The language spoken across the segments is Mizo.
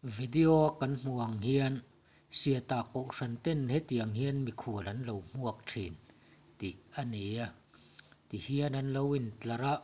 Video a kan hmuh ang hian Siata Kohhran ten hetiang hian mikhual an lo hmuak thin tih a ni a. Tihian an lo intlar a,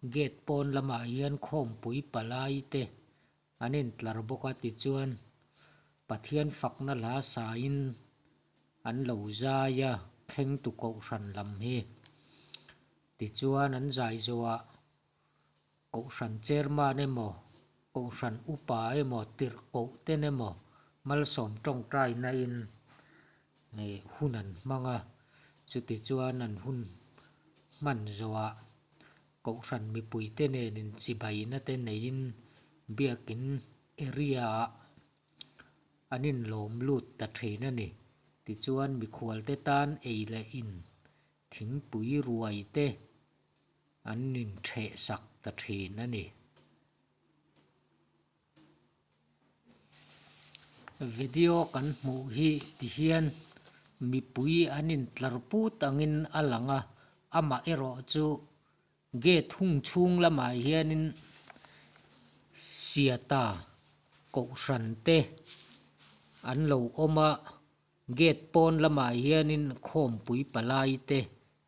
gate pawn lamah hian khawmpui palai te an intlar bawk a tichuan Pathian fakna hla sain an lo zai a thlengtu Kohhran lam hi. Tichuan an zai zawhah Kohhran chairman emaw, Kohhran upa emaw, tirhkoh ten emaw malsawm tawngtaina in hun an hmang a, chutichuan an hun hman zawhah Kohhran mipuite nen inchibaina te neiin biakin area ah an inlawm lut ta thin a ni. Tichuan mikhualte tan ei leh in thingpui ruai te an intheh sak ta thin a ni. Video kan hmuh hi ti hian mipui an intlar put angin a lang a, amah erawh chu gate hung chhung lamah hianin Siata Kohhran te an lo awm a. Gate pawn lamah hianin khawmpui palai te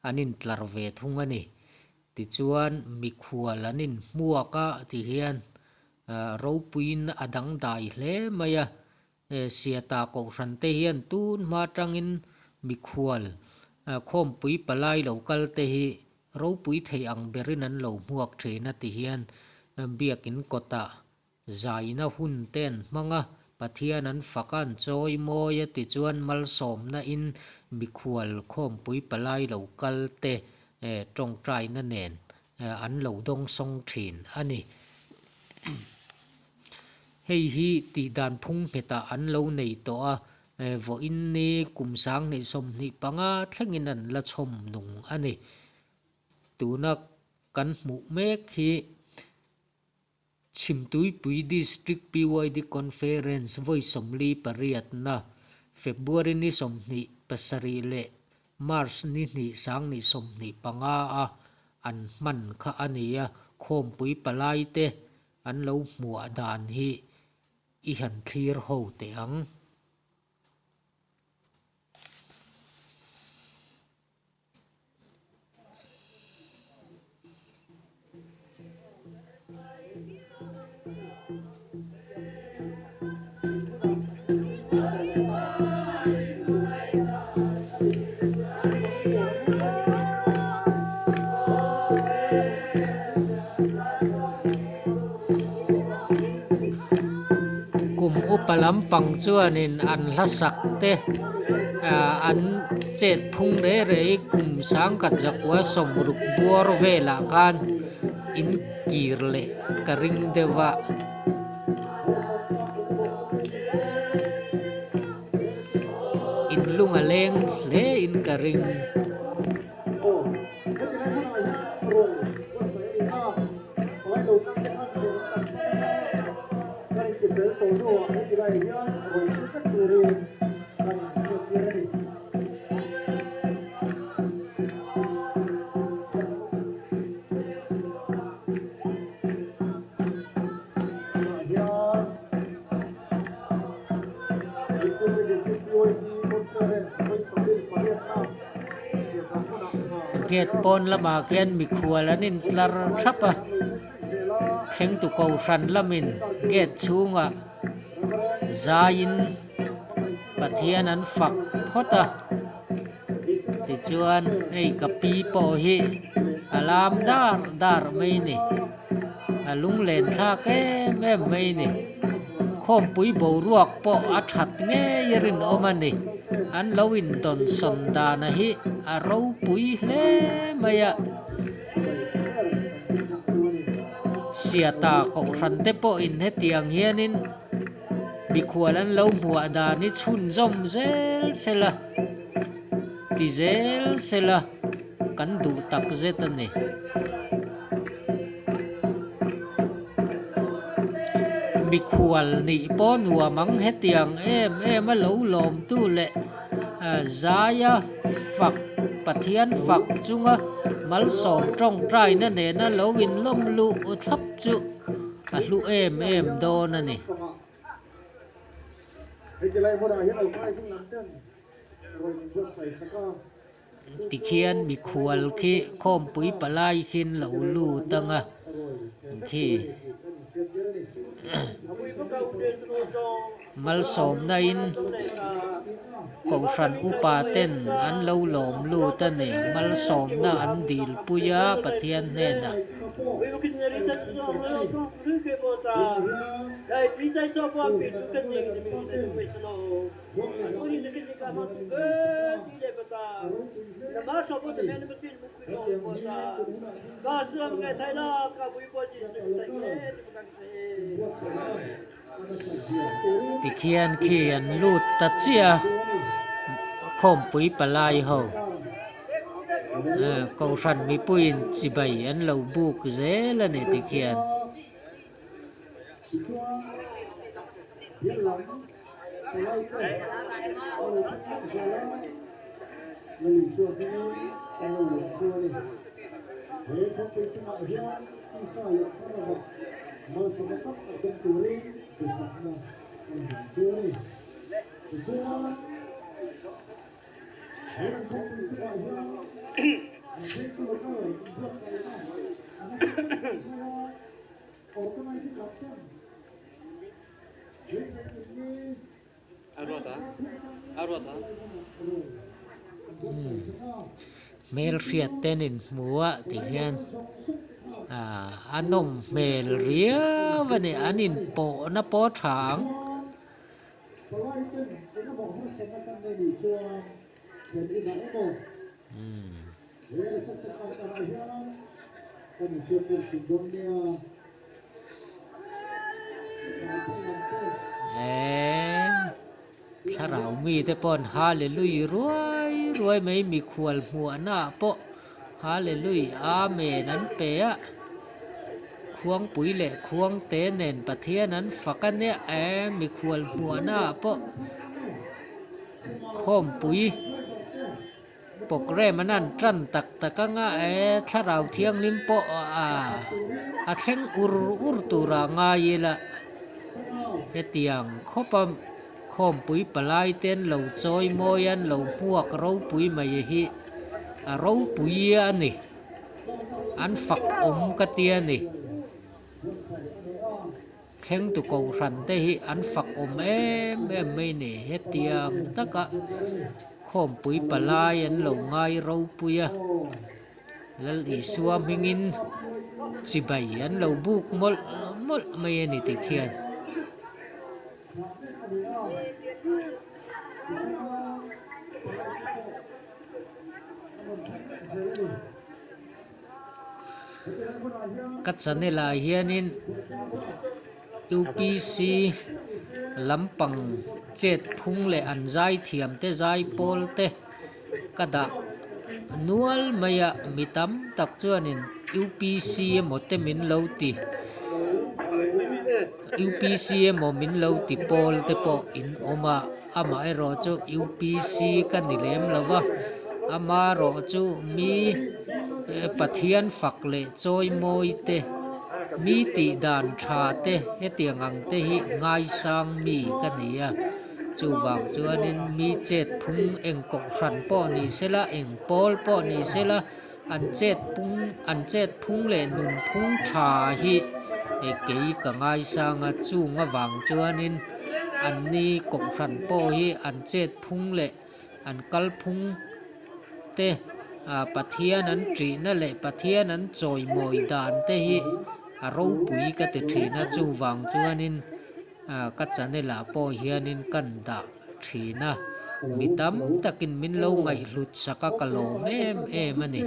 an intlar ve thung a ni. Tichuan mikhual an inhmuak a tihian ropuiin a dangdai hle mai a. Siata Kohhran te hian tun hma atangin mikhual khawmpui palai lo kal te hi ropui thei ang berin an lo hmuak thin a tihian biakin kawtah Zaina hun te an hmang a, Pathian an fak a, an chawi mawi a tichuan malsawmna in mikhual khawmpui palai lo kal te tawngtaina nen an lo dawngsawng thin a ni. Hei hi tihdan phung nghetah an lo nei tawh a, vawiin ni kum 2025 thlengin an la chhawm nung a ni. Tuna kan hmuh mek hi Chhimtuipui District PYD Conference vawi 48na, February ni 27 leh March ni hnih 2025 a an hman kha a ni a, khawmpui palaite an lo hmuah dan hi i han thlir ho teh ang. Kum upa lampang chuanin an hla sak te an chet phung reh reh hi kum 1960 buar velah khan in kir leh ka ring deuh a. In lung a leng hle in ka ring. Gate pawn lamah khian mikhual an intlar thap a thlengtu kohhran lamin gate chhungah zaiin Pathian an fak phawt a tichuan hei ka pi pawh hi a lam dar dar mai a ni a lunglen thlak em em mai a ni khawmpui boruak pawh a that ngei a rinawm a ni an lo indawnsawn dana hi a ropui hle mai a Siata kohhran te pawhin hetiang hianin. Mikhual an lo hmuah dan hi chhunzawm zel sela, ti zel sela kan duh tak zet a ni. Mikhual nih pawh nuam ang hetiang em em a lo lawmtu leh zaia fak Pathian fak chunga malsawm tawngtaina nena lo inlawm luh thlap chu. A hlu em em dawn a ni. Tikhian mikhual khi khawmpui palai khian lo lut ang a khi malsawmna in kohhran upa ten an lo lawm lut a ni malsawmna an dil pui a Pathian hnenah. Tikhian khi an lut ta chiah a, khawmpui palai ho kohhran mipuiin chibai an lo buk zel a ni tikhian. Hmelhriat te an inhmu a ti hian ah a nawm hmel riau a ni an inpawhna pawh a tha ang. Eee thlarau mite pawh an hallelujah ruai ruai mai mikhual hmuahna ah pawh hallelujah amen an pe a khuangpui leh khuangte nen Pathian an fak a nia eee mikhual hmuahna ah pawh khawmpui. Programme an an tan tak tak anga e thlarau thianghlim pawh a thleng ur ur tura ngai ila hetiang khawpa khawmpui palai te an lo chawi mawi a an lo hmuak ropui mai hi a ropui a ni an fak awm ka tia ni. Thlengtu kohhran te hi an fak awm em em mai ni. Hetiang taka khawmpui palai an lo ngai ropui a, Lal Isua hmingin chibai an lo buk mawlh mawlh mai a ni tikhian. Ka channel ah hianin UPC lampang chet phung leh an zai thiam te zai pawl te ka dah nual mai a mi tam tak chuanin UPC emaw te min lo ti UPC emaw min lo ti pawl te pawh in awm a amaherawh chu UPC ka ni lem lo va amaherawh chu mi Pathian fak leh chawi mawi te mi tih dan tha te hetiang ang te hi ngaisang mi ka ni a chuvang chuanin mi chet phung eng kohhran pawh ni sela eng pawl pawh ni sela an chet pung an chet phung leh nun phung tha hi kei ka ngaisang a chung avang chuanin an ni kohhran pawh hi an chet phung leh an kal phung te ah Pathian an ṭihna leh Pathian an chawimawi dan te hi a ropui ka ti ṭhin a chuvang chuanin ah ka channel ah pawh hianin kan dah ṭhin a mi tam takin min lo ngaihhlut sak a ka lawm em em a ni.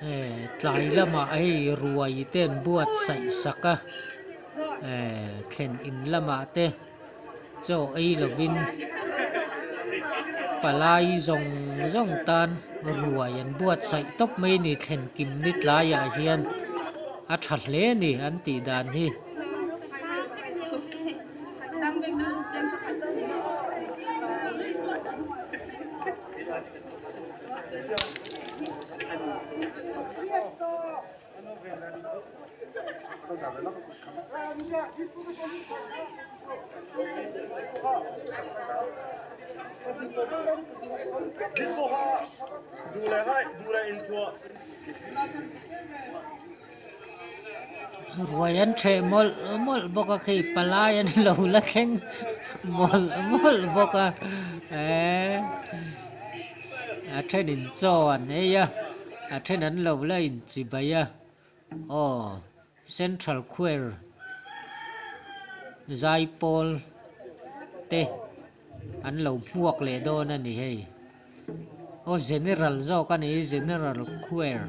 Eh tlai lamah hei ruai te an buatsaih sak a eh thlen in lamah te chaw ei lovin palai zawng zawng tan ruai an buatsaih tawp mai a ni thlen kim ni tlaiah hian a tha hle a ni an tih dan hi. Ruai an ṭheh mawlh mawlh bawk a khi palai an lo la thleng mawlh mawlh bawk a eee a thenin chaw an ei a a then an lo la inchibai a aw central choir zaipawl te an lo hmuak leh dawn a ni hei aw general zawk a ni general choir.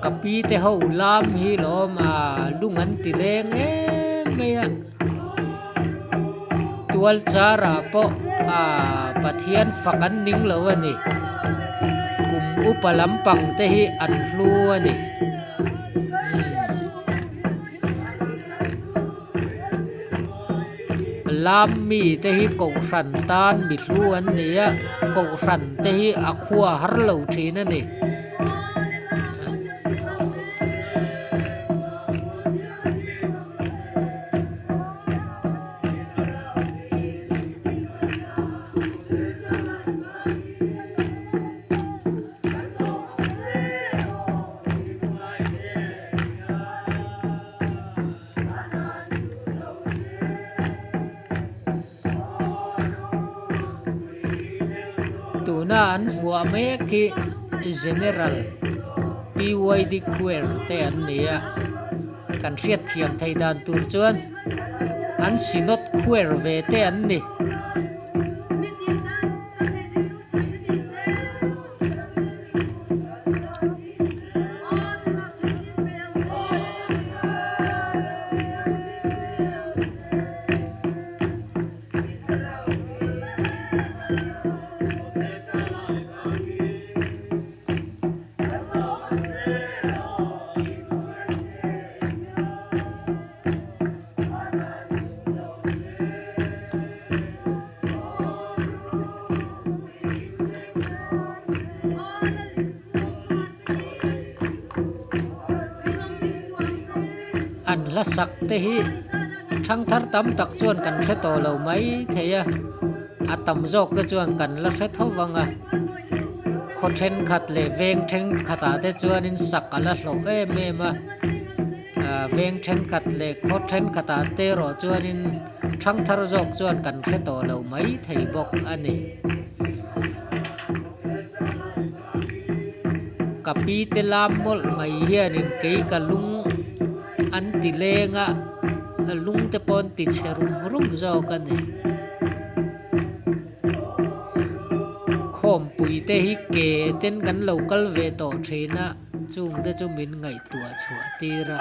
Ka pi te ho lam hi lawm ah lung an ti leng em mai a tual char ah pawh ah Pathian fak an ning lo a ni kum upa lampang te hi an hlu a ni. Lam mi te hi kohhran tan mi hlu an ni a, kohhran te hi a khua har lo thin a ni. Tuna an hmuah mek hi General PYD Khuer te an ni a, kan hriatthiam theih dan tur chuan an Synod Khuer ve te an ni. An hla sak te hi thangthar tam tak chuan kan hre tawh lo mai thei a, a tam zawk te chuan kan la hre tho vang a, khaw thenkhat leh veng thenkhatah te chuanin sak a la hlawh em em a. Veng thenkhat leh khaw thenkhatah te erawh chuanin thangthar zawk chuan kan hre tawh lo mai thei bawk a ni. Ka pi te lam mawlh mai hianin kei ka lung an ti leng a, lung te pawh an ti chhe rum rum zawk a ni. Khawmpui te hi ke ten kan lo kal ve tawh thin a. Chung te chu min ngaihtuah chhuah tir a.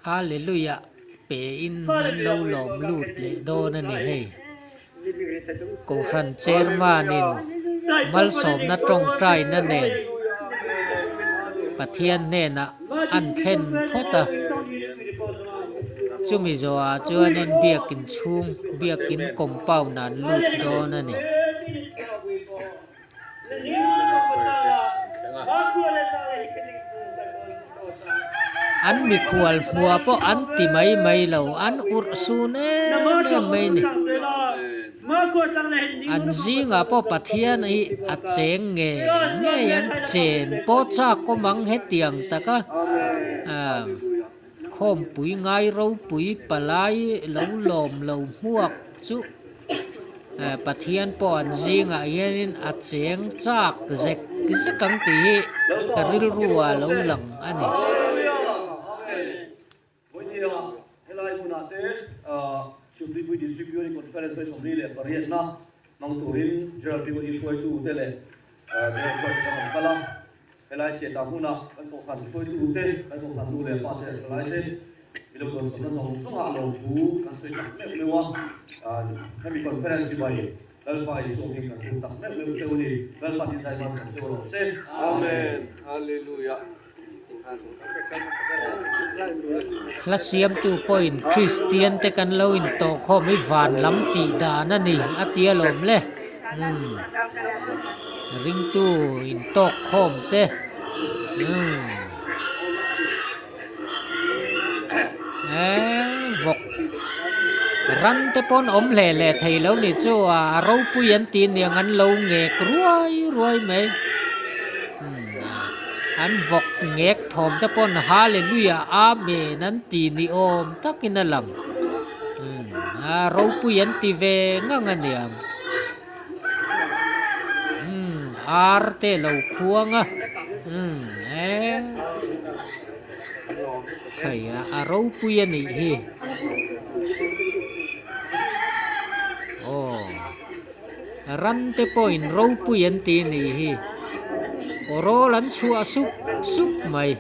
Hallelujah pe in an lo lawm lut leh dawn a ni hei. Kohhran chairman in malsawmna tawngtaina nen Pathian hnenah an thlen phawt a. Chumi zawhah chuanin biakin chhung biakin compound ah an lut dawn a ni. An mikhual hmuah pawh an ti mai mai lo, an urh sun em em mai a ni. An zingah pawh Pathian hi a cheng ngei ngei ang, chen pawh chak awm ang hetiang taka khawmpui ngai ropui palai lo lawm lo hmuak chu Pathian pawh an zingah hianin a cheng chak zek zek ang tih hi ka rilru ah lo lang a ni. Helai siata hmuna kan kohhran hruaitute, kan kohhran nu leh pa te leh thalaite mi lo dawnsawmna zawng zawngah lawmthu kan sawi tak meuh meuh a. Hemi conference hi bai Lalpa Isua hming kan tum tak meuh meuh cheu a ni. Lalpa tin zai hmasa cheu rawh se. Amen. Hallelujah. Hla siamtu pawhin Kristian te kan lo intawhkhawm hi van lam tih dan a ni a ti alawm le. Umm ringtu intawk khawm te umm eee vawk ran te pawn awm hle hle thei lo ni chu a ropui an tih niang an lo ngek ruai ruai mai umm an vawk ngek thawm te pawn hallelujah amen an ti ni awm takin a lang. Umm a ropui an ti ve ngang a niang. Umm ar te lo khuang a umm e khai a a ropui a nih hi aw ran te pawhin ropui an ti a nih hi aw rawl an chhuah sup sup mai.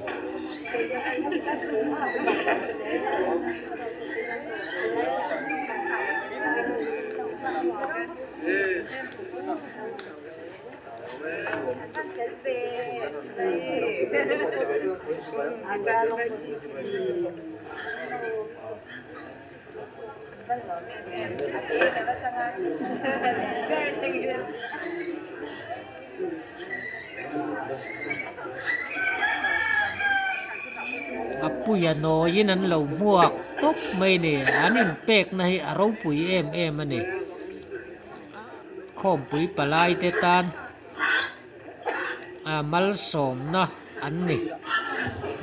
A puia nawiin an lo hmuak tawp mai a ni an inpekna hi a ropui em em a ni khawmpui palai te tan ah malsawmna an ni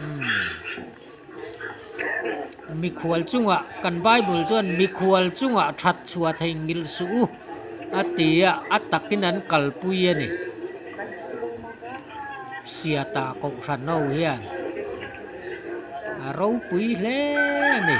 umm mikhual chungah kan bible chuan mikhual chungah that chhuah thei nghilh suh u a ti a a takin an kalpui a ni Siata kohhran ho hian a ropui hle a ni.